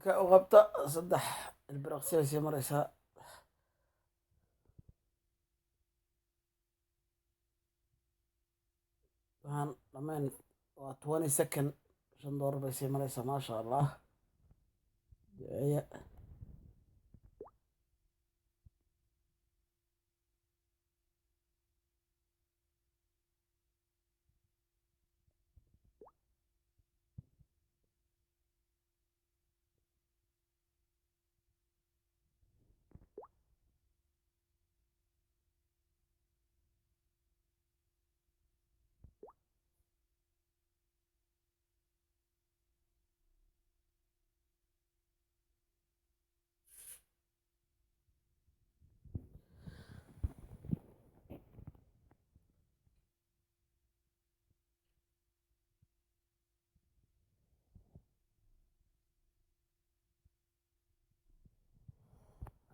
Ka u qabta 3 ilbiriqsi ay sii maraysaa. Waxaan dhammayn waa 20 second. $5 bay sii maraysaa, maasha Allah. Duceeya.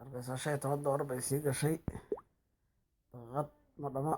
Arkaysaa, $15 bay sii gashay, daqiiqad ma dhama.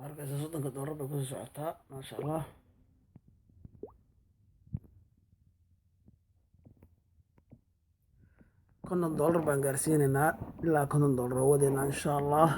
Arkaysa, $30-ka bay kusii socotaa, maasha Allah. $50 baan gaarsiinaynaa, ilaa $50 oo wadeynaa, insha Allah.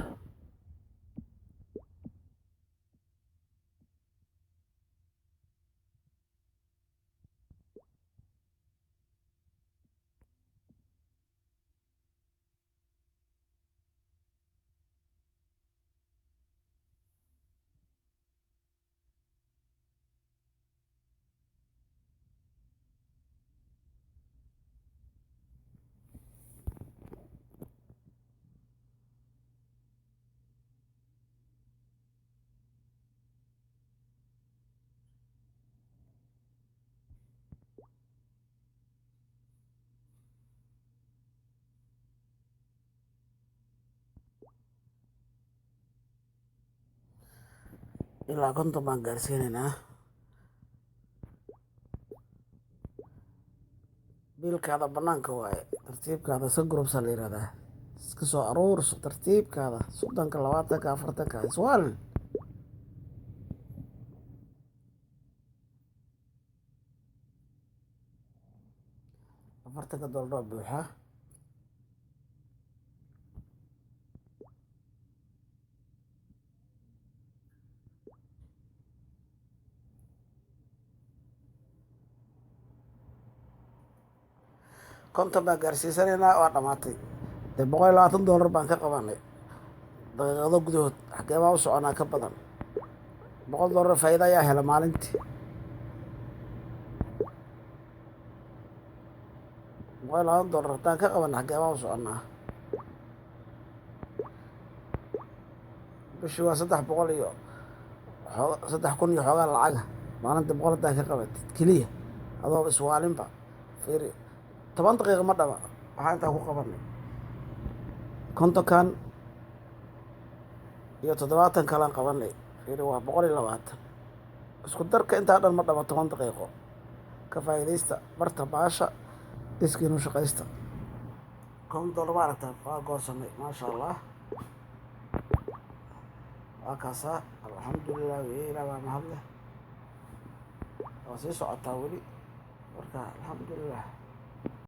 Ilaa 50 baan gaarsiinaynaa. Biilkaada banaanka waaye, tartiibkaada iska gurubsaa la yihahdaa. Iska soo aruurso tartiibkaada, 30-ka, 20-ka, 40-ka iswaalin. $40-ka oo buuxa. 50 baan gaarsiisanaynaa, waa dhamaatay dee. $120 baan ka qabanay daqiiqado gudahood. Xagee baan u soconaa ka badan? $100 faa'iida ayaa hela maalintii. $120 haddaan ka qabanay, xagee baan u soconaa? Bishii waa saddex boqol iyo 3,000 iyo xoogaa lacaga. Maalinta 100 haddaan ka qabatid keliya, adoo iswaalinba, fiiri, 10 daqiiqa ma dhama waxaa intaa ku qabanay. 50-kan iyo 70 kalaan qabanay, fiiri, waa 120. Isku darka intaa dhan ma dhama 10 daqiiqo. Ka faa'iidaysta, barta baasha, iskiinu shaqaysta. $50 ma aragtaa? Waa goosanay, maasha Allah. Waa kaasaa, alxamdulilah weye, ilaah baa mahadleh. Waa sii socotaa weli marka, alxamdulilah.